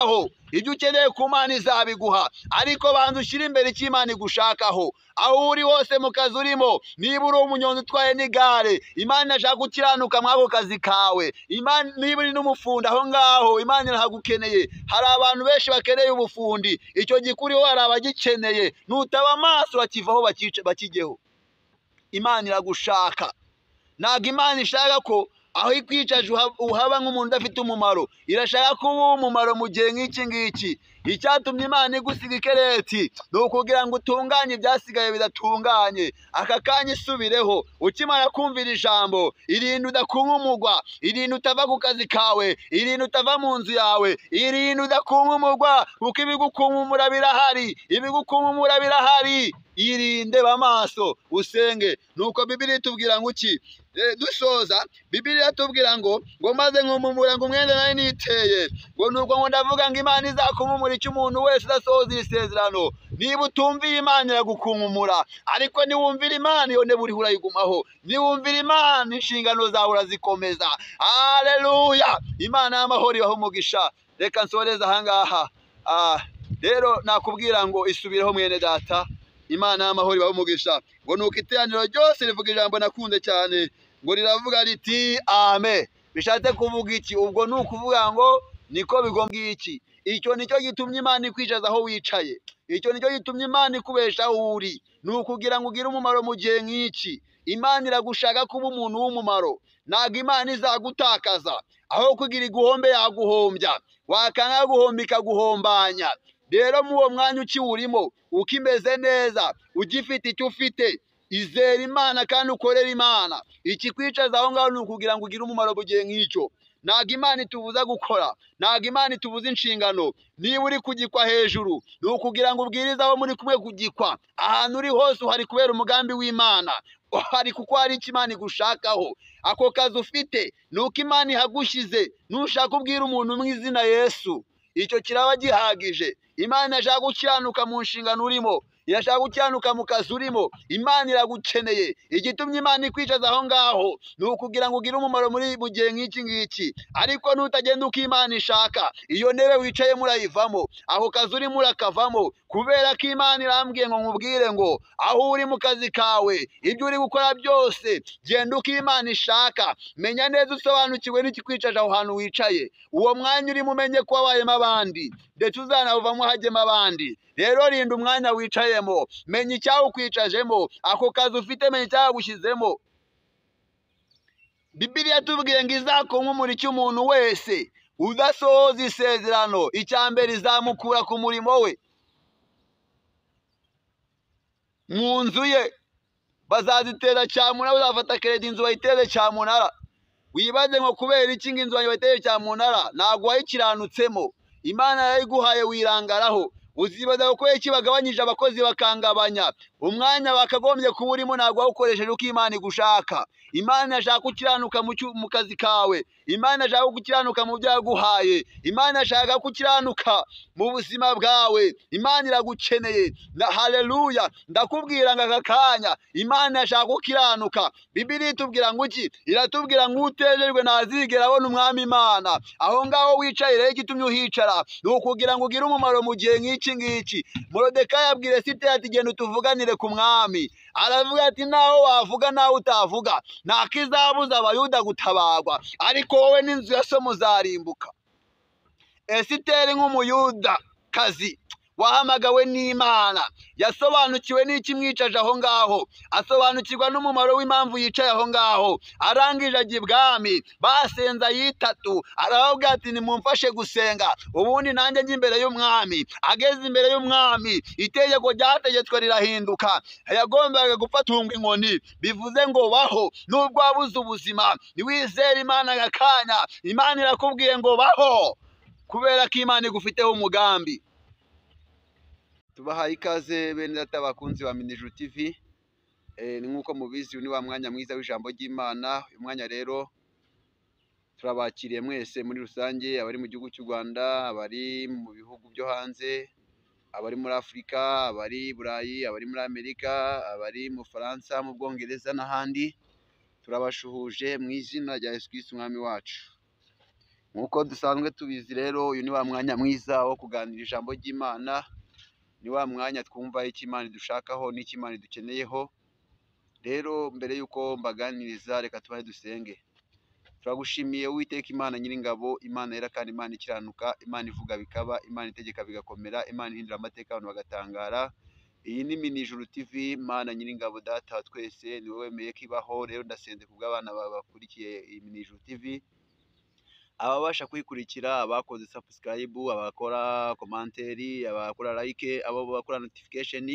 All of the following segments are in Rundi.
Ibyo ukeneye ku Mana izabiguha, ariko banza ushyire imbere icyo Imana igushakaho. Aho uri hose mu kazi urimo, niba uri umunyonzi utwaye n'igare, Imana irashaka gukiranuka muri ako kazi kawe. Imana, niba uri n'umufundi aho ngaho, Imana irahagukeneye. Hari abantu benshi bakeneye ubufundi, icyo gikuriho hari abagikeneye. Nutaba amaso bakivaho bakijyeho. Imana iragushaka. Ntabwo Imana ishaka ko aho ikwicaje uhaba nk'umuntu udafite umumaro. Irashaka ko uba umumaro mu gihe nk'iki ngiki. Icyatumye Imana igusiga ikereti ni ukugira ngo utunganye ibyasigaye bidatunganye. Aka kanya isubireho. Ukimara kumvira ijambo, irinde udakunkumugwa, irinde utava ku kazi kawe, irinde utava mu nzu yawe, irinde udakunkumugwa, kuko ibigukunkumura birahari, ibigukunkumura birahari. Irinde ba maso usenge. Nuko Bibiliya itubwira ngo iki? Dusoza, Bibiliya iratubwira ngo maze nkumumura ngo umwenda nari niteye, ngo nuko ngo ndavuga ngo Imana izakumumura icyo umuntu wese udasohoza iri sezerano. Niba utumviye Imana iragukunkumura, ariko niwumvira Imana iyo ntebe uriho urayigumaho. Niwumvira Imana inshingano zawe urazikomeza. Haleluya! Imana y'amahoro ibahe umugisha. Reka nsoreze ahangaha. Rero nakubwira ngo isubireho mwene data. Imana y'amahoro ibahe umugisha. Ngo nuko iteraniro ryose rivuga ijambo nakunze cyane, ngo riravuga riti amen. Bishatse kuvuga iki? Ubwo ni ukuvuga ngo niko bigomba iki. Icyo nicyo gitumye Imana ikwicaza aho wicaye. Icyo nicyo gitumye Imana ikubesha aho uri. Ni ukugira ngo ugire umumaro mu gihe nk'iki. Imana iragushaka kuba umuntu w'umumaro. Ntabwo Imana izagutakaza. Aho kugira iguhombe yaguhombya, wakanga guhomba ikaguhombanya. Rero muri uwo mwanya ukiwurimo, ukimeze neza, ugifite icyo ufite, izera Imana kandi ukorere Imana. Ikikwicaza aho ngaho ni ukugira ngo ugire umumaro mu gihe nk'icyo. Ntabwo Imana itubuza gukora, ntabwo Imana itubuza inshingano. Niba uri kugikwa hejuru, ni ukugira ngo ubwirize aho muri kumwe kugikwa. Ahantu uri hose uhari kubera umugambi w'Imana, uhari kuko hari icyo Imana igushakaho. Ako kazi ufite ni uko Imana ihagushyize. Nushaka ubwira umuntu mu izina Yesu, icyo kiraba gihagije. Imana irashaka gukiranuka mu nshingano urimo, irashaka gukiranuka mu kazi urimo. Imana iragukeneye. Igitumye Imana ikwicaza aho ngaho ni ukugira ngo ugire umumaro muri mu gihe nk'iki ngiki. Ariko nutagenda uko Imana ishaka, iyo ntebe wicayemo urayivamo, ako kazi urimo urakavamo. Kubera ko Imana irambwiye ngo nkubwire ngo aho uri mu kazi kawe, ibyo uri gukora byose, genda uko Imana ishaka. Menya neza usobanukiwe n'ikikwicaje aho hantu wicaye. Uwo mwanya urimo umenye ko wabayemo abandi, ndetse uzanawuvamo hajyemo abandi. Rero rinda umwanya wicayemo, menya icyawukwicajemo, ako kazi ufite menya icyagushyizemo. Bibiliya tubwiye ngo izakunkumura icyo umuntu wese udasohoza isezerano, icya mbere izamukura ku murimo we, mu nzu ye bazazitera cyamunara, bazafata keredi inzu bayitere cyamunara. Wibaze ngo kubera iki ngo inzu yanjye bayitere cyamunara? Ntabwo wayikiranutsemo, Imana yarayiguhaye wirangaraho. Uzibaza kubera iki bagabanyije abakozi bakangabanya umwanya bakagombye kuba urimo, ntabwo wawukoresheje uko Imana igushaka. Imana irashaka gukiranuka mu kazi kawe, Imana irashaka gukiranuka mu byo yaguhaye, Imana irashaka gukiranuka mu buzima bwawe. Imana iragukeneye. Haleluya! Ndakubwira ngo aka kanya Imana irashaka gukiranuka. Bibiliya itubwira ngo iki? Iratubwira ngo utejejwe ntazigera abona umwami Imana. Aho ngaho wicaye rero igitumye uhicara ni ukugira ngo ugire umumaro mu gihe nk'iki ngiki. Morodekayi abwira Esiteri ati genda utuvuganire ku mwami. Aravuga ati naho wavuga naho utavuga, ntakizabuza abayuda gutabarwa, ariko wowe n'inzu ya so muzarimbuka. Esiteri nk'umuyuda kazi wahamagawe n'Imana, yasobanukiwe n'ikimwicaje aho ngaho, asobanukirwa n'umumaro w'impamvu yicaye aho ngaho. Arangije ajya ibwami, basenze ayitatu, arababwira ati nimumfashe gusenga, ubundi nanjye njye imbere y'umwami. Ageze imbere y'umwami, itegeko ryategetswe rirahinduka. Yagombaga gufatunga inkoni, bivuze ngo baho nubwo wabuze ubuzima, niwizere Imana aka kanya, Imana irakubwiye ngo baho, kubera ko Imana igufiteho umugambi. Tubahaye ikaze bene data bakunzi ba Minijuru TV. Ni nk'uko mubizi, uyu ni wa mwanya mwiza w'ijambo ry'Imana. Uyu mwanya rero turabakiriye mwese muri rusange, abari mu gihugu cy'u Rwanda, abari mu bihugu byo hanze, abari muri Afurika, abari i Burayi, abari muri Amerika, abari mu Faransa, mu Bwongereza n'ahandi. Turabashuhuje mu izina rya Yesu Kristo umwami wacu. Nk'uko dusanzwe tubizi rero, uyu ni wa mwanya mwiza wo kuganira ijambo ry'Imana, ni wa mwanya twumva icyo Imana idushakaho n'icyo Imana idukeneyeho. Rero mbere y'uko mbaganiriza, reka tubahe dusenge. Turagushimiye Uwiteka Imana Nyiringabo, Imana yera kandi Imana ikiranuka, Imana ivuga bikaba, Imana itegeka bigakomera, Imana ihindura amateka abantu bagatangara. Iyi ni Minijuru TV, Mana Nyiringabo Data wa twese, ni wowe wemeye ko ibaho. Rero ndasenze kubw'abana bawe bakurikiye iyi Minijuru TV, ababasha kuyikurikira, abakoze subscribe, abakora commentaire, abakora like, abo bakora notification,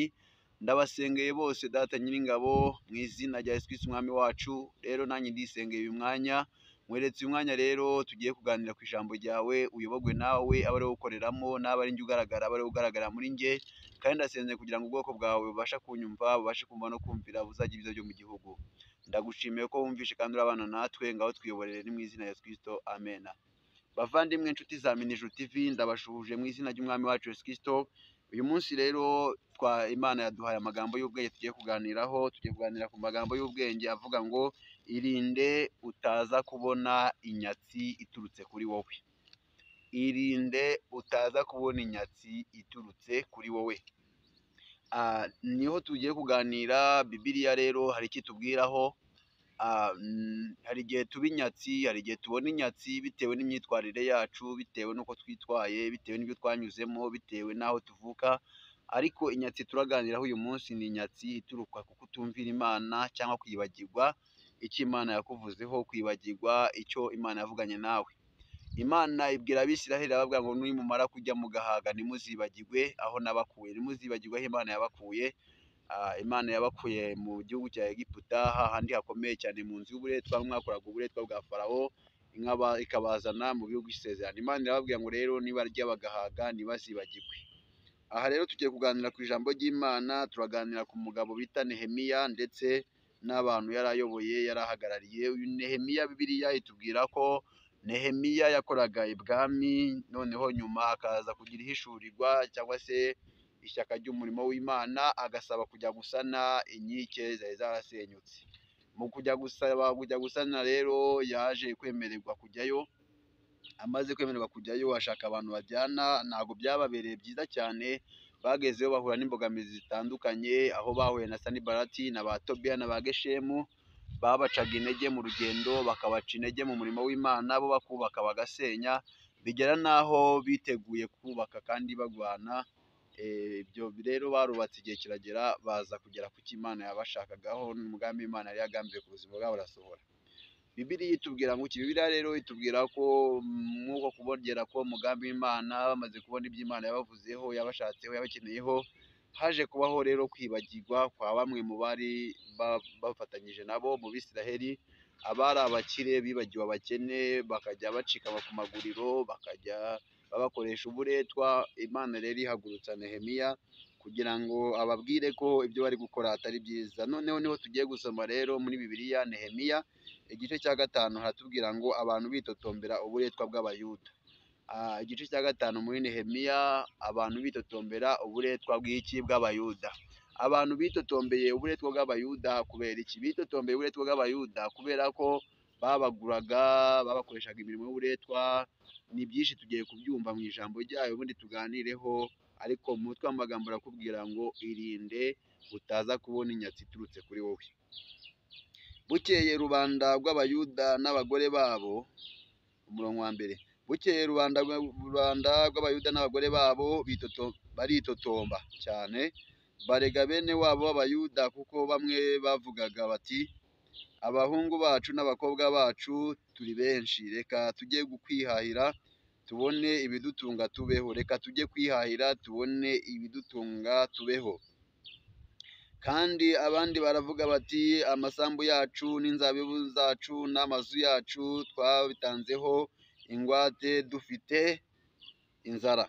ndabasengeye bose Data Nyiringabo mu izina rya Yesu Kristo Umwami wacu. Rero nanjye ndisengeye uyu mwanya, nkweretse uyu mwanya rero tugiye kuganira ku ijambo ryawe, uyobogwe nawe, abe ari wowe ukoreramo, n'abe ari njye ugaragara, abe ari wowe ugaragara muri njye. Kandi ndasenze kugira ngo ubwoko bwawe bubashe kunyumva, bubashe kumva no kumvira, buzajya ibyiza byo mu gihugu. Ndagushimiye ko wumvishe kandi urabana natwe, ngaho twiyoborere ni mu izina rya Yesu Kristo, amen. Bavandimwe inshuti za Minijuru TV, ndabashuhuje mu izina ry'Umwami wacu Yesu Kristo. Uyu munsi rero Imana yaduhaye amagambo y'ubwenge tugiye kuganiraho. Tugiye kuganira ku magambo y'ubwenge avuga ngo irinde utaza kubona inyatsi iturutse kuri wowe. Irinde utaza kubona inyatsi iturutse kuri wowe. Niho tugiye kuganira. Bibiliya rero hari icyo itubwiraho. Hari igihe tuba inyatsi, hari igihe tubona inyatsi bitewe n'imyitwarire yacu, bitewe n'uko twitwaye, bitewe n'ibyo twanyuzemo, bitewe n'aho tuvuka. Ariko inyatsi turaganiraho uyu munsi ni inyatsi ituruka ku kutumvira Imana cyangwa kwibagirwa icyo Imana yakuvuzeho, kwibagirwa icyo Imana yavuganye nawe. Imana ibwira Abisiraheli irababwira ngo nimumara kujya mugahaga ntimuzibagirwe aho nabakuye, ntimuzibagirwe aho Imana yabakuye. Imana yabakuye mu gihugu cya Egiputa, hahandi hakomeye cyane mu nzu y'uburetwa, mwakoraga uburetwa bwa Farawo, ikabazana mu gihugu cy'isezerano. Imana irababwira ngo rero nibarya bagahaga ntibazibagirwe. Aha rero tugiye kuganira ku ijambo ry'Imana, turaganira ku mugabo bita Nehemiya ndetse n'abantu yari ayoboye, yari ahagarariye. Uyu Nehemiya, Bibiliya itubwira ko Nehemiya yakoraga ibwami, noneho nyuma akaza kugira ihishurirwa cyangwa se ishyaka ry'umurimo w'Imana, agasaba kujya gusana inkike zari zarasenyutse. Mu kujya gusaba kujya gusana rero yaje kwemererwa kujyayo. Amaze kwemererwa kujyayo ashaka abantu bajyana, ntabwo byababereye byiza cyane. Bagezeyo bahura n'imbogamizi zitandukanye, aho bahuye na Sanibalati na ba Tobiya na ba Geshemu, babacaga intege mu rugendo, bakabaca intege mu murimo w'Imana, bo bakubaka bagasenya, bigera n'aho biteguye kubaka kandi bagwana. Ibyo rero barubatse, igihe kiragera baza kugera ku cyo Imana yabashakagaho, n'umugambi Imana yari yagambiriye ku buzima bwabo urasohora. Bibiliya itubwira ngo iki? Bibiliya rero itubwira ko mw'uko kubongera ko umugambi w'Imana, bamaze kubona ibyo Imana yabavuzeho, yabashatseho, yabakeneyeho, haje kubaho rero kwibagirwa kwa bamwe mu bari bafatanyije nabo mu Bisiraheli. Abari abakire bibagiwe abakene, bakajya bacika ku maguriro, bakajya babakoresha uburetwa. Imana rero ihagurutsa Nehemiya kugira ngo ababwire ko ibyo bari gukora atari byiza. Noneho niho tugiye gusoma rero muri Bibiliya, Nehemiya igice cya 5, haratubwira ngo abantu bitotombera uburetwa bw'Abayuda. Igice cya 5 muri Nehemiya, abantu bitotombera uburetwa bw'iki? Bw'Abayuda. Abantu bitotombeye uburetwa bw'Abayuda kubera iki? Bitotombeye uburetwa bw'Abayuda kubera ko babaguraga, babakoreshaga imirimo y'uburetwa. Ni byinshi tugiye kubyumva mu ijambo ryayo, ubundi tuganireho. Ariko mu mutwe w'amagambo arakubwira ngo irinde utaza kubona inyatsi iturutse kuri wowe. Bukeye rubanda rw'Abayuda n'abagore babo, umurongo wa mbere. Bukeye rubanda rw'Abayuda n'abagore babo baritotomba cyane, barega bene wabo b'Abayuda, kuko bamwe bavugaga bati abahungu bacu n'abakobwa bacu turi benshi, reka tujye kwihahira tubone ibidutunga tubeho, reka tujye kwihahira tubone ibidutunga tubeho. Kandi abandi baravuga bati amasambu yacu n'inzabibu zacu n'amazu yacu twabitanzeho ingwate, dufite inzara,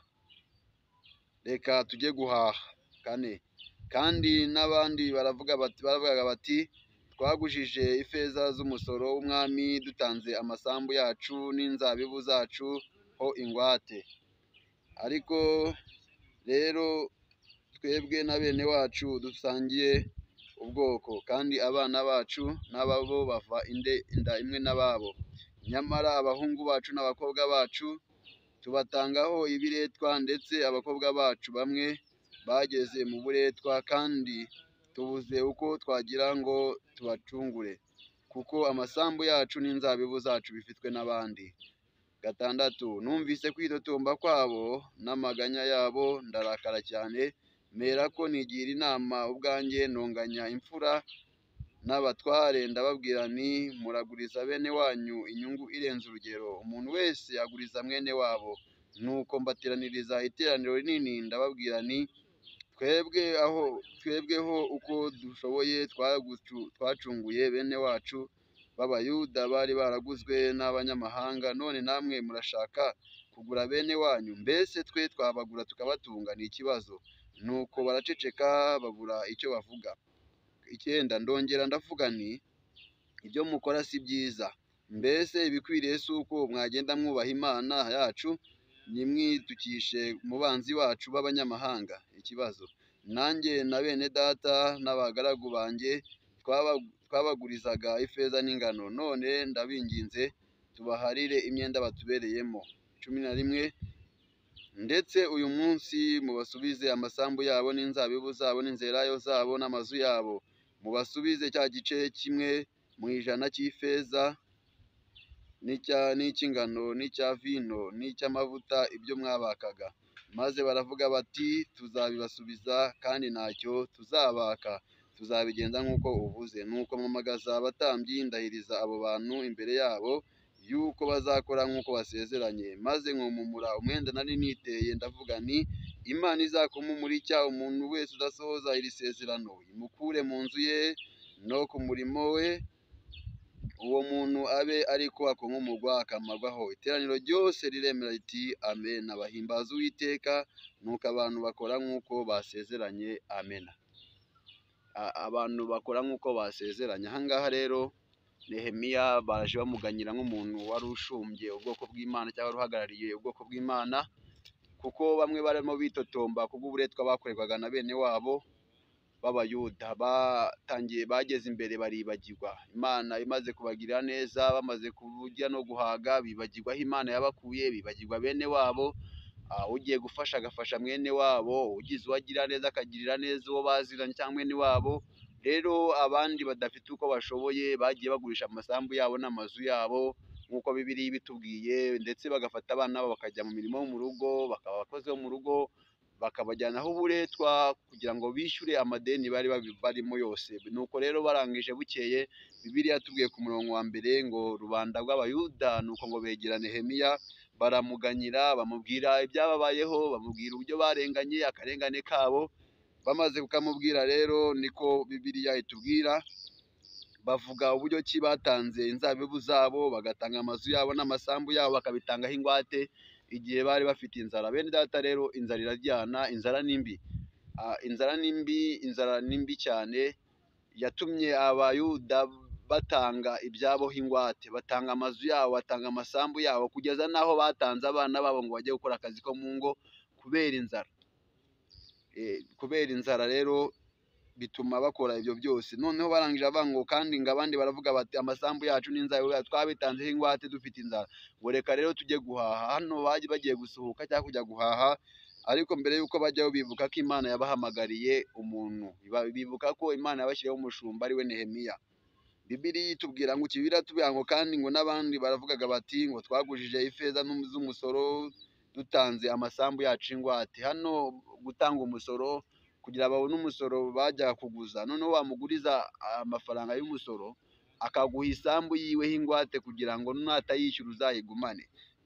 reka tujye guhaha. 4. Kandi n'abandi baravugaga bati twagujije ifeza z'umusoro w'umwami, dutanze amasambu yacu n'inzabibu zacu ho ingwate. Ariko rero twebwe na bene wacu dusangiye ubwoko, kandi abana bacu n'ababo bava inda imwe n'ababo. Nyamara abahungu bacu n'abakobwa bacu tubatangaho ibiretwa, ndetse abakobwa bacu bamwe bageze mu buretwa, kandi tubuze uko twagira ngo tubacungure, kuko amasambu yacu n'inzabibu zacu bifitwe n'abandi. 6 Numvise kwitotomba kwabo n'amaganya yabo, ndarakara cyane, mperako nigira inama ubwanjye, ntonganya imfura n'abatware, ndababwira nti muraguriza bene wanyu inyungu irenze urugero, umuntu wese aguriza mwene wabo. Nuko mbateraniriza iteraniro rinini, ndababwira nti twebweho uko dushoboye twacunguye bene wacu b'Abayuda bari baraguzwe n'abanyamahanga, none namwe murashaka kugura bene wanyu. Mbese twe twabagura tukabatunga? Ni ikibazo. Nuko baraceceka babura icyo bavuga. 9 Ndongera ndavuga nti ibyo mukora si byiza. Mbese ibikwiriye si uko mwagenda mwubaha Imana yacu, ntimwitukishe mu banzi bacu b'abanyamahanga? Ikibazo. Nanjye na bene data n'abagaragu banjye twabagurizaga ifeza n'ingano, none ndabinginze tubaharire imyenda batubereyemo. 11 Ndetse uyu munsi mubasubize amasambu yabo n'inzabibu zabo n'inzerayo zabo n'amazu yabo, mubasubize cya gice kimwe mu ijana cy'ifeza n'icy'ingano n'icya vino n'icy'amavuta, ibyo mwabakaga. Maze baravuga bati tuzabibasubiza kandi ntacyo tuzabaka, tuzabigenza nk'uko uvuze. Nuko mpamagaza abatambyi, ndahiriza abo bantu imbere yabo yuko bazakora nk'uko basezeranye. Maze nkumumura umwenda nari niteye, ndavuga nti Imana izakumumura icya umuntu wese udasohoza iri sezerano, imukure mu nzu ye no ku murimo we, uwo muntu abe ariko akunkumurwa akamarwaho. Iteraniro ryose riremera riti amena. Bahimbaza Uwiteka. Nuko abantu bakora nk'uko basezeranye. Amena. Abantu bakora nk'uko basezeranye. Aha ngaha rero Nehemiya baraje bamuganyira nk'umuntu wari ushumbye ubwoko bw'Imana cyangwa uhagarariye ubwoko bw'Imana, kuko bamwe barimo bitotomba kubw'uburetwa bakorerwaga na bene wabo b'Abayuda. Batangiye bageze imbere baribagirwa Imana imaze kubagirira neza, bamaze kurya no guhaga, bibagirwa aho Imana yabakuye, bibagirwa bene wabo. Ugiye gufasha agafasha mwene wabo, ugize uwo agirira neza akagirira neza uwo baziranye cyangwa mwene wabo. Rero abandi badafite uko bashoboye bagiye bagurisha amasambu yabo n'amazu yabo nk'uko Bibiliya ibitubwiye, ndetse bagafata abana babo bakajya mu mirimo yo mu rugo, bakaba abakozi bo mu rugo, bakabajyanaho uburetwa kugira ngo bishyure amadeni bari barimo yose. Nuko rero barangije bukeye, Bibiliya yatubwiye ku murongo wa mbere ngo rubanda rw'Abayuda nuko ngo begera Nehemiya, baramuganyira, bamubwira ibyababayeho, bamubwira uburyo barenganye, akarengane kabo. Bamaze kukamubwira rero niko Bibiliya itubwira, bavuga uburyo ki batanze inzabibu zabo, bagatanga amazu yabo n'amasambu yabo, bakabitangaho ingwate igihe bari bafite inzara. Bene data rero inzara iraryana, inzara ni mbi. Inzara ni mbi, inzara ni mbi cyane, yatumye Abayuda batanga ibyabo ingwate, batanga amazu yabo, batanga amasambu yabo, kugeza n'aho batanze abana babo ngo bajye gukora akazi ko mu ngo kubera inzara. Kubera inzara rero bituma bakora ibyo byose. Noneho barangije avuga ngo kandi ngo abandi baravuga bati amasambu yacu n'inzabibu yacu twabitanzeho ingwate dufite inzara, ngo reka rero tujye guhaha. Hano baje bagiye gusuhuka cyangwa kujya guhaha, ariko mbere y'uko bajyayo bibuka ko Imana yabahamagariye umuntu, bibuka ko Imana yabashyiriyeho umushumba ari we Nehemiya. Bibiliya itubwira ngo iratubwira ngo kandi ngo n'abandi baravugaga bati ngo twagujije ifeza z'umusoro dutanze amasambu yacu ingwate. Hano gutanga umusoro, kugira babone umusoro bajya kuguza, noneho wamuguriza amafaranga y'umusoro akaguha isambu yiwe ingwate kugira ngo natayishyura uzayigumane.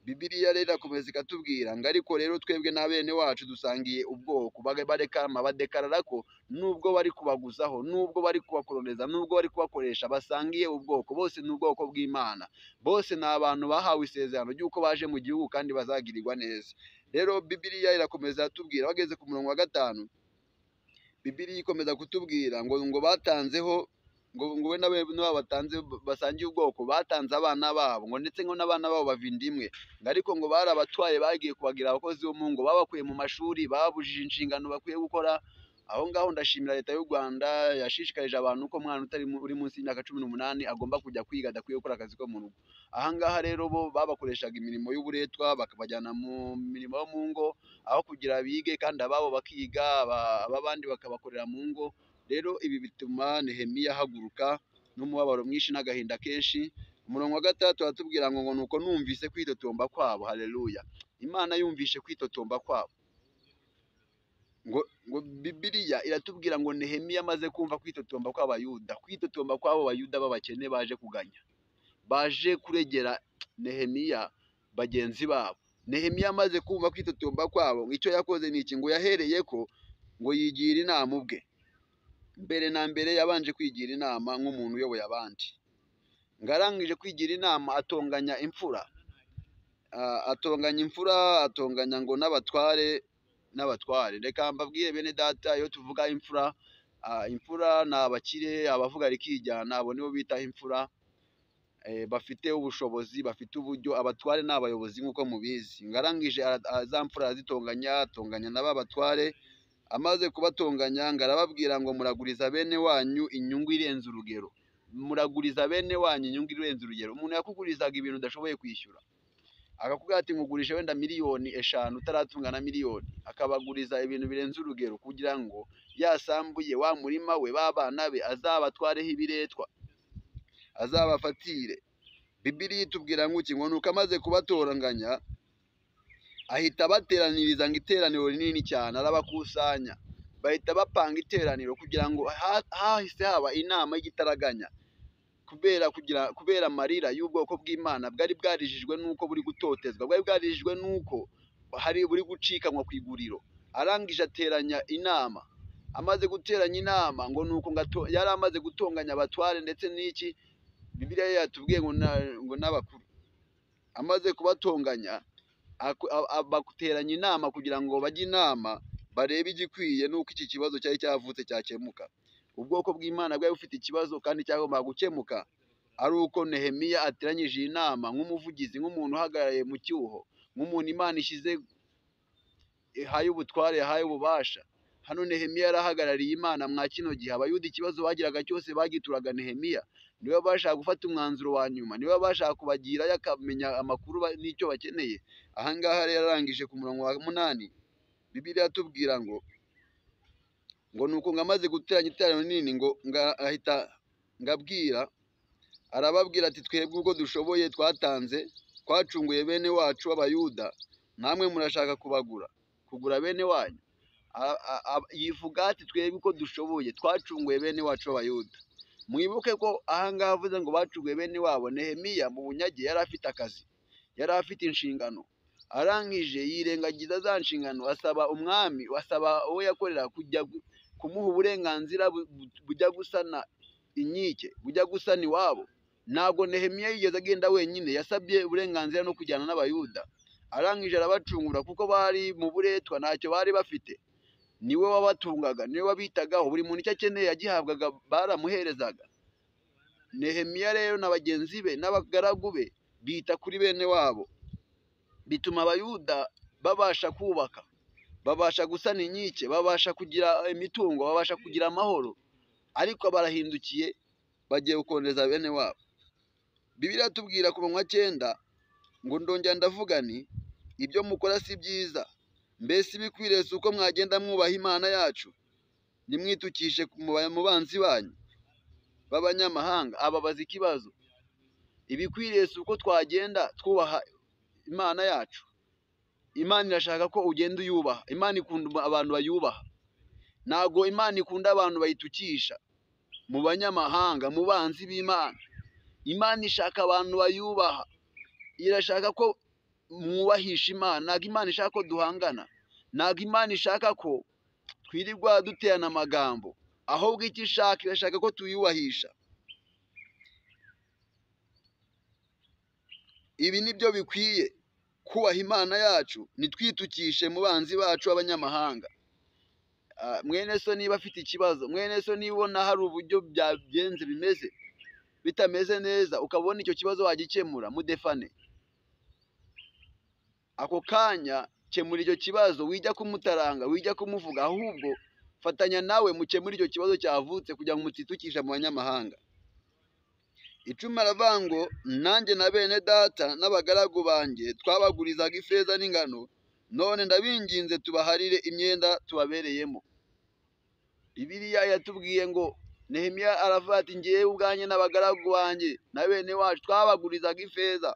Bibiliya rero irakomeza ikatubwira ngo ariko rero twebwe na bene wacu dusangiye ubwoko, barekama badekarara ko nubwo bari kubaguzaho, nubwo bari kubakoroneza, nubwo bari kubakoresha, basangiye ubwoko, bose ni ubwoko bw'Imana, bose ni abantu bahawe isezerano ry'uko baje mu gihugu kandi bazagirirwa neza. Rero Bibiliya irakomeza iratubwira, bageze ku murongo wa 5, Bibiliya ikomeza kutubwira ngo batanzeho ngo we n'abo batanze basangiye ubwoko, batanze abana babo, ngo ndetse ngo n'abana babo bava inda imwe, ngo ariko ngo barabatwaye bagiye kubagira abakozi bo mu ngo, babakuye mu mashuri, bababujije inshingano bakwiye gukora, Aho ngaho ndashimira leta y'u Rwanda yashishikarije abantu ko umwana utari uri munsi y'imyaka 18 agomba kujya kwiga, adakwiye gukora akazi ko mu rugo. Aha ngaha rero bo babakoreshaga imirimo y'uburetwa, bakabajyana mu mirimo yo mu ngo aho kugira bige, kandi ababo bakiga, ab'abandi bakabakorera mu ngo. Rero ibi bituma Nehemiya ahaguruka n'umubabaro mwinshi n'agahinda kenshi. Umurongo wa 6 aratubwira ngo nuko numvise kwitotomba kwabo. Haleluya! Imana yumvishe kwitotomba kwabo. Ngo Bibiliya iratubwira ngo Nehemiya amaze kumva kwitotomba kw'Abayuda, kwitotomba kw'abo Bayuda b'abakene baje kuganya, baje kuregera Nehemiya bagenzi babo. Nehemiya amaze kumva kwitotomba kwabo, icyo yakoze ni iki? Ngo yahereye ko ngo yigira inama ubwe. Mbere na mbere yabanje kwigira inama nk'umuntu uyoboye abandi. Ngarangije kwigira inama atonganya imfura, atonganya imfura, atonganya ngo n'abatware n'abatware. Reka mbabwire bene data, iyo tuvuga imfura, imfura ni abakire, abavuga rikijyana, abo nibo bita imfura, bafite ubushobozi, bafite uburyo. Abatware ni abayobozi nk'uko mubizi. Ngarangije za mfura arazitonganya, atonganya na ba batware. Amaze kubatonganya ngo arababwira ngo muraguriza bene wanyu inyungu irenze urugero. Muraguriza bene wanyu inyungu irenze urugero. Umuntu yakugurizaga ibintu udashoboye kwishyura, akakubwira ati ngugurishe wenda 5 miliyoni utaratunga na miliyoni, akabaguriza ibintu birenze urugero kugira ngo yasambuye wa murima we, b'abana be azabatwareho ibiretwa, azabafatire. Bibiliya itubwira ngo iki? Ngo nuko amaze kubatoranganya ahita abateraniriza ngo iteraniro rinini cyane, arabakusanya, bahita bapanga iteraniro kugira ngo hahise haba inama y'igitaraganya, kubera amarira y'ubwoko bw'Imana bwari bwarijijwe n'uko buri gutotezwa, bwari bwarijijwe n'uko hari buri gucikanwa ku iguriro. Arangije ateranya inama. Amaze guteranya inama ngo nuko yari amaze gutonganya abatware ndetse n'iki, Bibiliya yatubwiye ngo n'abakuru. Amaze kubatonganya bateranya inama kugira ngo bajye inama, barebe igikwiye n'uko iki kibazo cyari cyavutse cyakemuka. Ubwoko bw'Imana bwari bufite ikibazo kandi cyagombaga gukemuka ari uko Nehemiya ateranyije iyi nama nk'umuvugizi, nk'umuntu uhagarariye mu cyuho, nk'umuntu Imana ishyize, ihaye ubutware, yahaye ububasha. Hano Nehemiya yarahagarariye Imana mwa kino gihe. Abayuda ikibazo bagiraga cyose bagituraga Nehemiya, niwe bashaka gufata umwanzuro wa nyuma, niwe bashaka kubagirayo akamenya amakuru n'icyo bakeneye. Aha ngaha rero arangije ku murongo wa 8, Bibiliya iratubwira ngo nuko ngo amaze guteranya iteraniro rinini, ngo ahita ngabwira, arababwira ati twebwe ubwo dushoboye twatanze, twacunguye bene wacu b'Abayuda, namwe murashaka kubagura, kugura bene wanyu. Yivuga ati twebwe uko dushoboye twacunguye bene wacu b'Abayuda. Mwibuke ko aha ngaha avuze ngo bacunguye bene wabo. Nehemiya mu bunyage yari afite akazi, yari afite inshingano. Arangije yirengagiza za nshingano, asaba umwami, asaba uwo yakorera kujya kumuha uburenganzira bujya gusana inkike, bujya gusana iwabo. Ntabwo Nehemiya yigeze agenda wenyine, yasabye uburenganzira no kujyana n'Abayuda. Arangije arabacungura kuko bari mu buretwa, ntacyo bari bafite. Niwe wabatungaga, niwe wabitagaho, buri muntu icyo akeneye yagihabwaga, baramuherezaga. Nehemiya rero na bagenzi be n'abagaragu be bita kuri bene wabo, bituma Abayuda babasha kubaka, babasha gusana inkike, babasha kugira imitungo, babasha kugira amahoro. Ariko barahindukiye bagiye gukondeza bene wabo. Bibiliya itubwira ku murongo wa 9 ngo ndongera ndavuga nti ibyo mukora si byiza, mbese ibikwiriye si uko mwagenda mwubaha Imana yacu, ntimwitukishe mu banzi banyu b'abanyamahanga. Ababaza ikibazo, ibikwiriye si uko twagenda twubaha Imana yacu? Imana irashaka ko ugenda uyubaha. Imana ikunda abantu bayubaha, ntabwo Imana ikunda abantu bayitukisha mu banyamahanga, mu banzi b'Imana. Imana ishaka abantu bayubaha, irashaka ko mwubahisha Imana. Ntabwo Imana ishaka ko duhangana, ntabwo Imana ishaka ko twirirwa duterana amagambo, ahubwo icyo ishaka, irashaka ko tuyubahisha. Ibi nibyo bikwiye, kubaha Imana yacu, ntitwitukishe mu banzi bacu b'abanyamahanga. Mwene so niba afite ikibazo, mwene so niba ubona hari uburyo byagenze bimeze bitameze neza, ukabona icyo kibazo wagikemura, mudefane ako kanya, kemura icyo kibazo, wijya kumutaranga, wijya kumuvuga, ahubwo Fatanya nawe mukemure icyo kibazo cyavutse kugira ngo mutitukisha mu banyamahanga. 10 aravuga ngo nanjye na bene data n'abagaragu banjye twabagurizaga ifeza n'ingano, none ndabinginze tubaharire imyenda tubabereyemo. Bibiliya yatubwiye ngo Nehemiya aravuga ati ngewe ubwanjye n'abagaragu banjye na bene wacu twabagurizaga ifeza,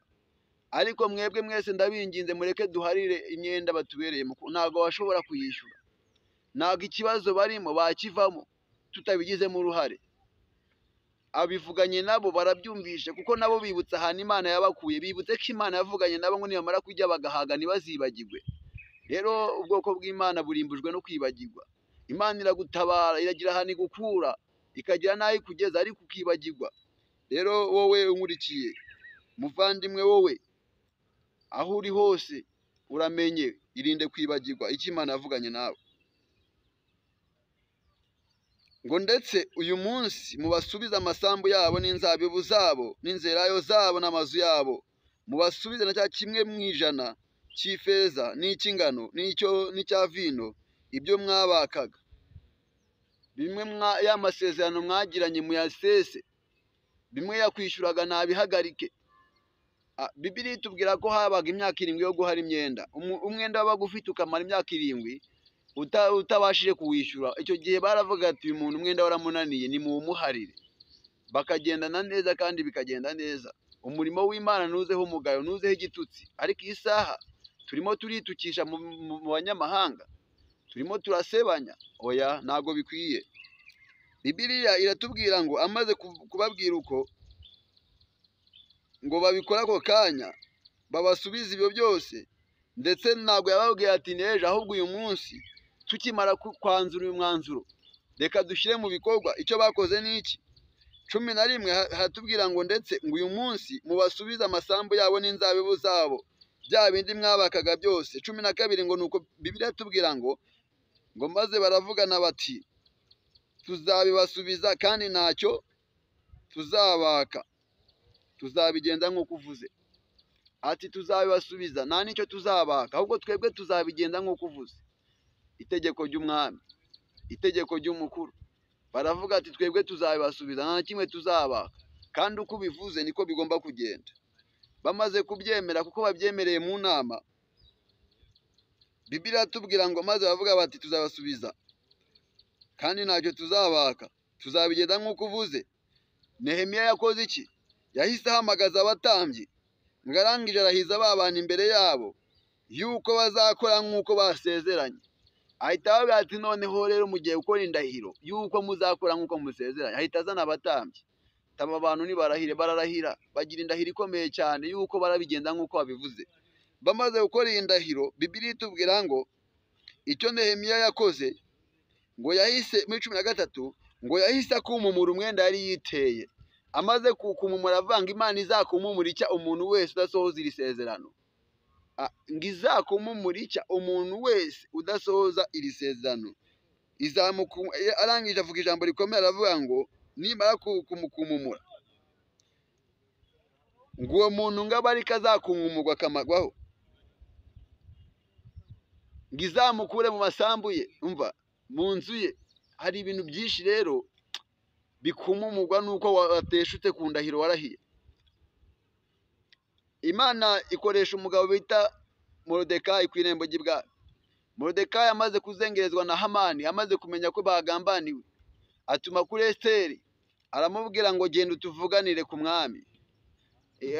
ariko mwebwe mwese ndabinginze mureke duharire imyenda batubereyemo. Ntabwo bashobora kuyishyura, ntabwo ikibazo barimo bakivamo tutabigizemo uruhare. Abivuganye nabo barabyumvishe, kuko nabo bibutse ahantu Imana yabakuye, bibutse ko Imana yavuganye nabo ngo nibamara kujya bagahaga ntibazibagirwe. Rero ubwoko bw'Imana burimbujwe no kwibagirwa. Imana iragutabara, iragira ahantu igukura, ikagira n'aho ikugeza, ariko ukibagirwa. Rero wowe unkurikiye muvandimwe, wowe aho uri hose uramenye, irinde kwibagirwa icyo Imana yavuganye nawe. Ngo ndetse uyu munsi mubasubize amasambu yabo n'inzabibu zabo n'inzerayo zabo n'amazu yabo, mubasubize na cya 1% cy'ifeza n'icy'ingano n'icya vino, ibyo mwabakaga. Bimwe ya masezerano mwagiranye muyasese, bimwe yakwishyuraga nabihagarike. Bibiliya itubwira ko habaga imyaka 7 yo guhara imyenda. Umwenda wabaga ufite ukamara imyaka 7 utabashije kuwishyura, icyo gihe baravuga ati uyu muntu umwenda waramunaniye, ni muwumuharire. Bakagendana neza kandi bikagenda neza. Umurimo w'Imana ntuzeho umugayo, ntuzeho igitutsi. Ariko iyi saha turimo turitukisha mu banyamahanga, turimo turasebanya. Oya, ntabwo bikwiye. Bibiliya iratubwira ngo amaze kubabwira uko ngo babikora ako kanya, babasubize ibyo byose. Ndetse ntabwo yababwiye ati n'ejo, ahubwo uyu munsi tukimara kwanzura uyu mwanzuro, reka dushyire mu bikorwa. Icyo bakoze ni iki? 11 haratubwira ngo ndetse ngo uyu munsi mubasubize amasambu yabo n'inzabibu zabo, bya bindi mwabakaga byose. 12 ngo nuko Bibiliya itubwira ngo maze baravugana bati tuzabibasubiza kandi ntacyo tuzabaka, tuzabigenza nk'uko uvuze. Ati tuzabibasubiza nta nicyo tuzabaka, ahubwo twebwe tuzabigenza nk'uko uvuze. Itegeko ry'umwami, itegeko ry'umukuru. Baravuga ati twebwe tuzabibasubiza nta na kimwe tuzabaka, kandi uko ubivuze niko bigomba kugenda. Bamaze kubyemera, kuko babyemereye mu nama, Bibiliya itubwira ngo maze bavuga bati tuzabasubiza kandi ntacyo tuzabaka, tuzabigenza nk'uko uvuze. Nehemiya yakoze iki? Yahise ahamagaza abatambyi, ngo arangije arahiza ba bantu imbere yabo yuko bazakora nk'uko basezeranye. Ahita ababwira ati noneho rero mugiye gukora indahiro yuko muzakora nk'uko musezeranye. Ahita azana abatambyi, aba bantu nibarahire, bararahira, bagira indahiro ikomeye cyane yuko barabigenza nk'uko babivuze. Bamaze gukora iyi ndahiro, Bibiliya itubwira ngo icyo Nehemiya yakoze, ngo yahise muri 13 ngo yahise akumumura umwenda yari yiteye. Amaze kukumumura avanga Imana izakumumura icya umuntu wese udasohoza iri sezerano. Ngo izakumumura icya umuntu wese udasohoza iri sezerano. Arangije avuga ijambo rikomeye, aravuga ngo nimara kumukumumura, ngo uwo muntu ngo abe ariko azakumumurwa akamagwaho, ngo izamukure mu masambu ye, umva mu nzu ye. Hari ibintu byinshi rero bikumumurwa nuko wateshutse ku ndahiro warahiye. Imana ikoresha umugabo bita Moridekayi ku irembo ry'ibwami. Moridekayi amaze kuzengerezwa na Hamani, amaze kumenya ko bagambaniwe, atuma kuri Esiteri, aramubwira ngo genda utuvuganire ku mwami.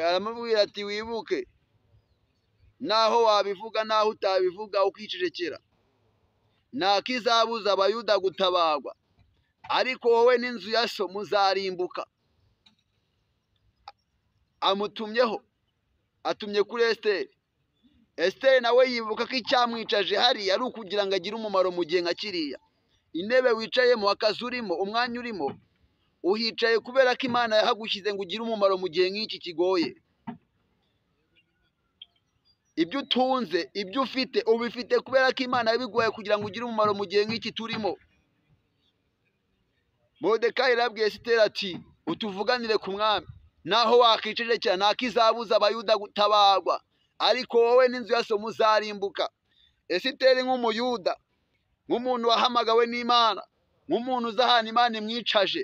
Aramubwira ati wibuke, naho wabivuga naho utabivuga ukicecekera, nta kizabuza Abayuda gutabagwa, ariko wowe n'inzu ya so muzarimbuka. Amutumyeho, atumye kuri Esiteri. Esiteri nawe yibuka ko icyamwicaje hariya ari ukugira ngo agire umumaro mu gihe nka kiriya. Intebe wicayemo, akazi urimo, umwanya urimo, uhicaye kubera ko Imana yahagushyize ngo ugire umumaro mu gihe nk'iki kigoye. Ibyo utunze, ibyo ufite, ubifite kubera ko Imana yabiguhaye kugira ngo ugire umumaro mu gihe nk'iki turimo. Moridekayi yarabwiye Esiteri ati utuvuganire ku mwami, naho wakicecekera nta kizabuza Abayuda gutabagwa, ariko wowe n'inzu ya so muzarimbuka. Esiteri nk'umuyuda Nk'umuntu wahamagawe n'Imana, nk'umuntu uza ahantu Imana imwicaje,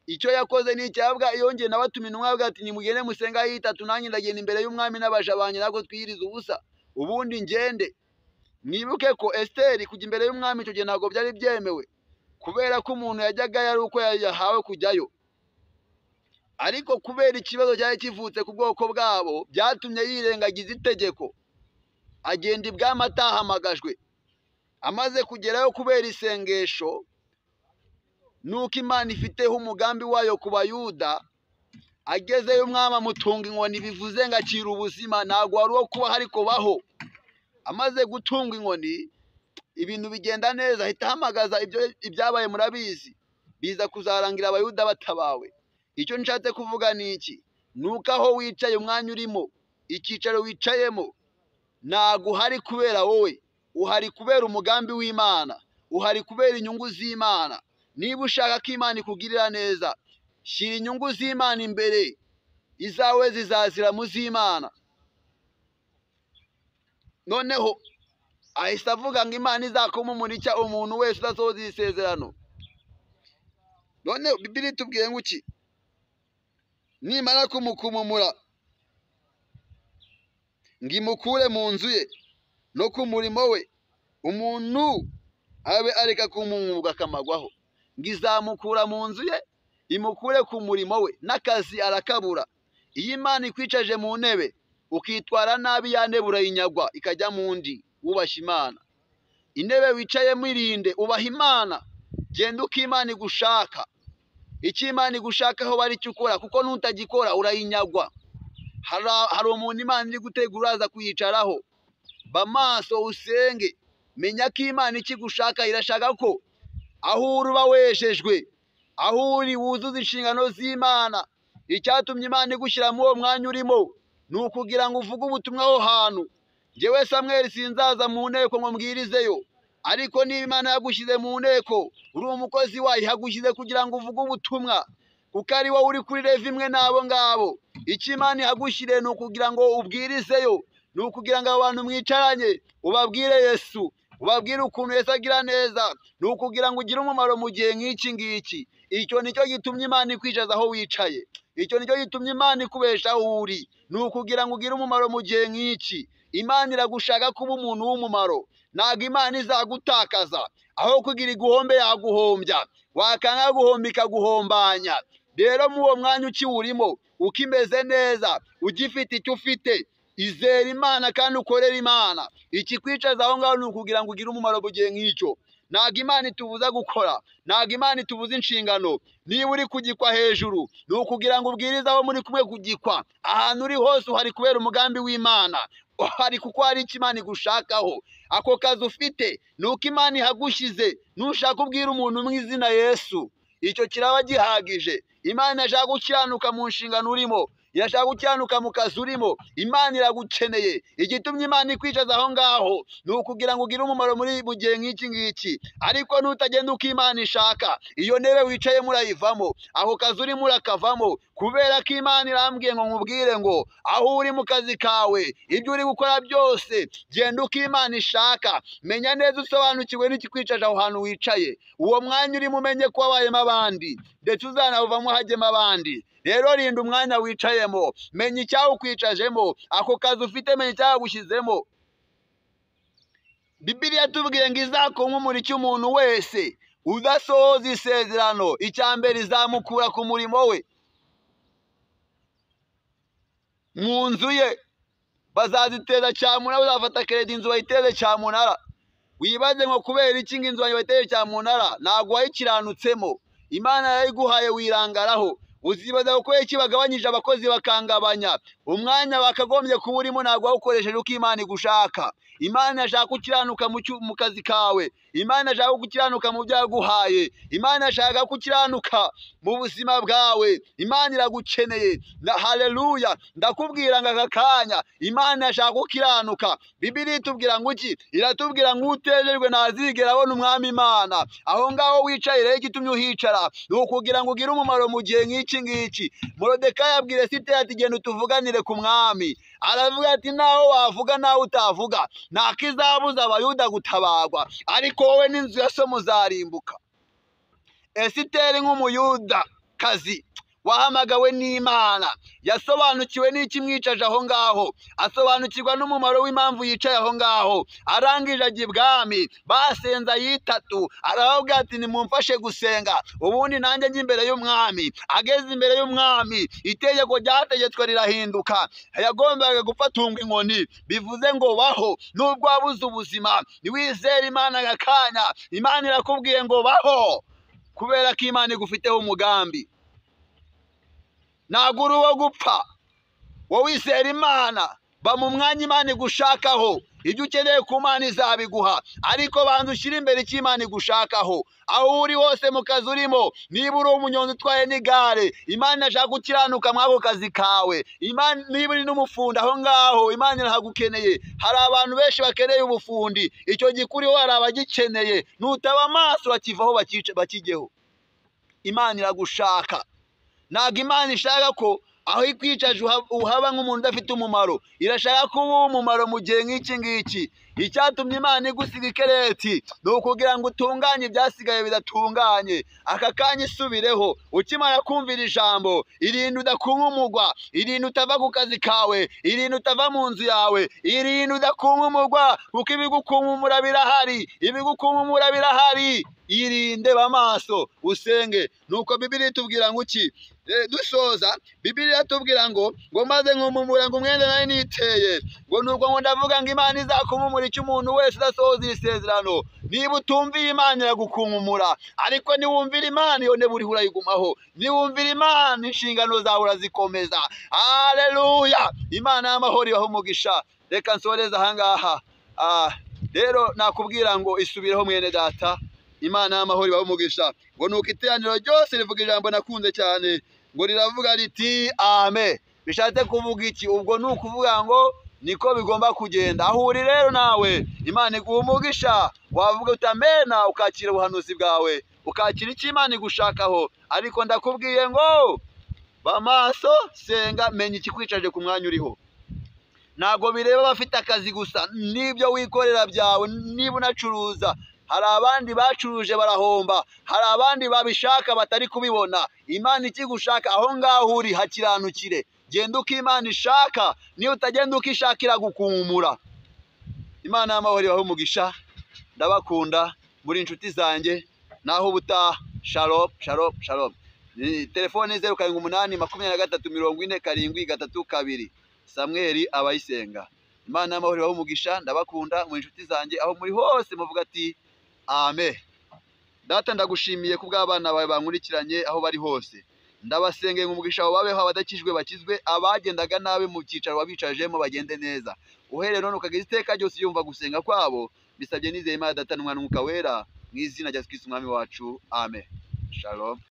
icyo yakoze ni icyabwa yongeye nabatuma intumwa avuga ati nimugende musenga yitatu, nanjye ndagenda imbere y'umwami n'abaja banjye, ntabwo twiyiriza ubusa, ubundi ngende. Mwibuke ko Esiteri kujya imbere y'umwami icyo gihe ntabwo byari byemewe, kubera ko umuntu yajyaga yari uko yahawe kujyayo. Ariko kubera ikibazo cyari kivutse ku bwoko bwabo, byatumye yirengagiza itegeko, agenda ibwami atahamagajwe. Amaze kugerayo kubera isengesho, nuko Imana ifiteho umugambi wayo ku Bayuda, agezeyo umwami amutunga inkoni, bivuze ngo akira ubuzima, ntabwo wari uwo kubaho ariko baho. Amaze gutunga inkoni ibintu bigenda neza, ahita ahamagaza ibyabaye murabizi, biza kuzarangira Abayuda batabawe. Icyo nshatse kuvuga ni iki? Nuko aho wicaye, umwanya urimo, icyicaro wicayemo, ntabwo uhari kubera wowe, uhari kubera umugambi w'Imana, uhari kubera inyungu z'Imana. Niba ushaka ko Imana ikugirira neza, shyira inyungu z'Imana imbere, izawe zizazira mu z'Imana. Noneho ahise avuga ngo Imana izakumumurika umuntu wese udasohoza iri sezerano. None Bibiliya itubwiye ngo iki? Nimara kumukumumura ngo imukure mu nzu ye no ku murimo we, umuntu abe areka kumwuga akamagwaho. Ngo izamukura mu nzu ye imukure ku murimo we, n'akazi arakabura. Iyo Imana ikwicaje mu ntebe ukitwara nabi, ya ntebe urayinyagwa ikajya mu ndi. Wubashye Imana, intebe wicayemo irinde, ubaha Imana, genda uko Imana igushaka. Icyo Imana igushakaho bari cyo ukora, kuko nutagikora urayinyagwa. Hari umuntu Imana iri gutegura uraza kuyicaraho. Ba maso usenge, menya ko Imana ikigushaka, irashaka ko aho uri uba wejejwe, aho uri wuzuza inshingano z'Imana. Icyatumye Imana igushyira muri uwo mwanya urimo ni ukugira ngo uvuge ubutumwa aho hantu. Njyewe Samweli sinzaza mu nteko ngo mbwirizeyo, ariko niba Imana yagushyize mu nteko uri umukozi wayo, ihagushyize kugira ngo uvuge ubutumwa, kuko ari wowe uri kuri revi imwe n'abo ngabo. Icyo Imana ihagushyiriye ni ukugira ngo ubwirizeyo, ni ukugira ngo abo bantu mwicaranye ubabwire Yesu, ubabwire ukuntu Yesu agira neza, ni ukugira ngo ugire umumaro mu gihe nk'iki ngiki. Icyo nicyo gitumye Imana ikwicaza aho wicaye, icyo nicyo gitumye Imana ikubesha aho uri, ni ukugira ngo ugire umumaro mu gihe nk'iki. Imana iragushaka kuba umuntu w'umumaro, ntabwo Imana izagutakaza. Aho kugira iguhombe yaguhombya, wakanga guhomba ikaguhombanya. Rero muri uwo mwanya ukiwurimo, ukimeze neza, ugifite icyo ufite, izera Imana kandi ukorere Imana. Ikikwicaza aho ngaho ni ukugira ngo ugire umumaro mu gihe nk'icyo. Ntabwo Imana itubuza gukora, ntabwo Imana itubuza inshingano. Niba uri kugikwa hejuru, ni ukugira ngo ubwirize abo muri kumwe kugikwa. Ahantu uri hose uhari kubera umugambi w'Imana, uhari kuko hari icyo Imana igushakaho. Ako kazi ufite ni uko Imana ihagushyize, nushaka ubwira umuntu mu izina Yesu, icyo kiraba gihagije. Imana irashaka gukiranuka mu nshingano urimo, irashaka gukiranuka mu kazi urimo. Imana iragukeneye. Igitumye Imana ikwicaza aho ngaho ni ukugira ngo ugire umumaro muri mu gihe nk'iki ngiki. Ariko nutagenda uko Imana ishaka, iyo ntebe wicayemo urayivamo, ako kazi urimo urakavamo, kubera ko Imana irambwiye ngo nkubwire ngo aho uri mu kazi kawe, ibyo uri gukora byose, genda uko Imana ishaka. Menya neza usobanukiwe n'ikikwicaje aho hantu wicaye. Uwo mwanya urimo umenye ko wabayemo abandi, ndetse uzanawuvamo hajyemo abandi. Rero rinda umwanya wicayemo, menya icyawukwicajemo, ako kazi ufite menya icyagushyizemo. Bibiliya tubwiye ngo izakumumurike umuntu wese udasohoza isezerano, icya mbere izamukura ku murimo we, mu nzu ye bazaziteza cyamunara, bazafata keredi inzu bayiteze cyamunara. Wibaze ngo kubera iki ngo inzu bayiteze cyamunara? Ntabwo wayikiranutsemo, Imana yarayiguhaye wirangaraho. Uzibaza kubera iki bagabanyije abakozi bakangabanya umwanya bakagombye kuba urimo, ntabwo wawukoresheje uko Imana igushaka. Imana irashaka gukiranuka mu kazi kawe, Imana irashaka gukiranuka mu byo yaguhaye, Imana irashaka gukiranuka mu buzima bwawe. Imana iragukeneye. Haleluya! Ndakubwira ngo aka kanya Imana irashaka gukiranuka. Bibiliya itubwira ngo iki? Iratubwira ngo utejejwe ntazigera abona umwami Imana. Aho ngaho wicaye rero, igitumye uhicara ni ukugira ngo ugire umumaro mu gihe nk'iki ngiki. Morodekayi abwira Esiteri ati genda utuvuganire ku mwami. Aravuga ati naho wavuga naho utavuga, nta kizabuza Abayuda gutabarwa, ariko wowe n'inzu ya so muzarimbuka. Esiteri nk'umuyuda kazi wahamagawe n'Imana, yasobanukiwe n'ikimwicaje aho ngaho, asobanukirwa n'umumaro w'impamvu yicaye aho ngaho. Arangije ajya ibwami, basenza yitatu, arababwira ati nimumfashe gusenga, ubundi nanjye njye imbere y'umwami. Ageze imbere y'umwami, itegeko ryategetswe rirahinduka, yagombaga gufatungwa inkoni, bivuze ngo baho nubwo wabuze ubuzima, niwizere Imana aka kanya, Imana irakubwiye ngo baho, kubera ko Imana igufiteho umugambi. Ntabwo uri uwo gupfa, wowe wizera Imana, ba mu mwanya Imana igushakaho. Ibyo ukeneye ku Mana izabiguha, ariko banza ushyire imbere icyo Imana igushakaho. Aho uri hose mu kazi urimo, niba uri umunyonzi utwaye n'igare, Imana irashaka gukiranuka muri ako kazi kawe. Imana, niba uri n'umufundi aho ngaho, Imana irahagukeneye. Hari abantu benshi bakeneye ubufundi, icyo gikuriho hari abagikeneye. Nutaba amaso bakivaho bakijyeho. Imana iragushaka. Ntabwo Imana ishaka ko aho ikwicaje uhaba nk'umuntu udafite umumaro, irashaka ko uba umumaro mu gihe nk'iki ngiki. Icyatumye Imana igusiga ikereti ni ukugira ngo utunganye ibyasigaye bidatunganye. Aka kanya isubireho, ukimara kumvira ijambo, irinde udakunkumugwa, irinde utava ku kazi kawe, irinde utava mu nzu yawe, irinde udakunkumugwa, kuko ibigukunkumura birahari, ibigukunkumura birahari. Irinde bamaso usenge. Nuko Bibiliya itubwira ngo iki? Dusoza, Bibiliya itubwira ngo maze nkumumura ngo umwenda nari niteye, ngo nuko ngo ndavuga ngo Imana izakumumura icyo umuntu wese udasohoza iri sezerano. Niba utumviye Imana iragukunkumura, ariko niwumvira Imana iyo ntebe uriho urayigumaho. Niwumvira Imana inshingano zawe urazikomeza. Haleluya! Imana y'amahoro ibahe umugisha. Reka nsoreze aha ngaha. Rero nakubwira ngo isubireho mwene data. Imana y'amahoro ibahe umugisha. Ngo nuko iteraniro ryose rivuga ijambo nakunze cyane, ngo riravuga riti amen. Bishatse kuvuga iki? Ubwo ni ukuvuga ngo niko bigomba kugenda. Aho uri rero nawe Imana iguha umugisha, wavuga uti amena, ukakira ubuhanuzi bwawe, ukakira icyo Imana igushakaho. Ariko ndakubwiye ngo ba maso, senga, menya ikikwicaje ku mwanya uriho. Ntabwo bireba abafite akazi gusa, n'ibyo wikorera byawe, niba unacuruza. Hari abandi bacuruje barahomba, hari abandi babishaka batari kubibona. Imana ikigushaka aho ngaho uri hakiranukire. Genda uko Imana ishaka, niyo utagenda uko ishaka iragukumura. Imana y'amahoro ibahe umugisha. Ndabakunda, muri inshuti zanjye. Naho ubutaha. Shalom, shalom, shalom. Telefone 0 7 8 23 40 7 3 2. Samweli Abayisenga. Imana y'amahoro ibahe umugisha. Ndabakunda, muri inshuti zanjye, aho muri hose muvuga ati amen. Data, ndagushimiye kubw'abana bawe bankurikiranye aho bari hose. Ndabasengeye umugisha wawe babeho, abadakijwe bakizwe, abagendaga nabi mu cyicaro wabicajemo bagende neza. Uhereye none ukageza iteka ryose yumva gusenga kwabo. Bisabye nizeye Imana Data n'Umwana n'Umwuka Wera, mu izina rya Yesu Kristo Umwami wacu. Amen. Shalom.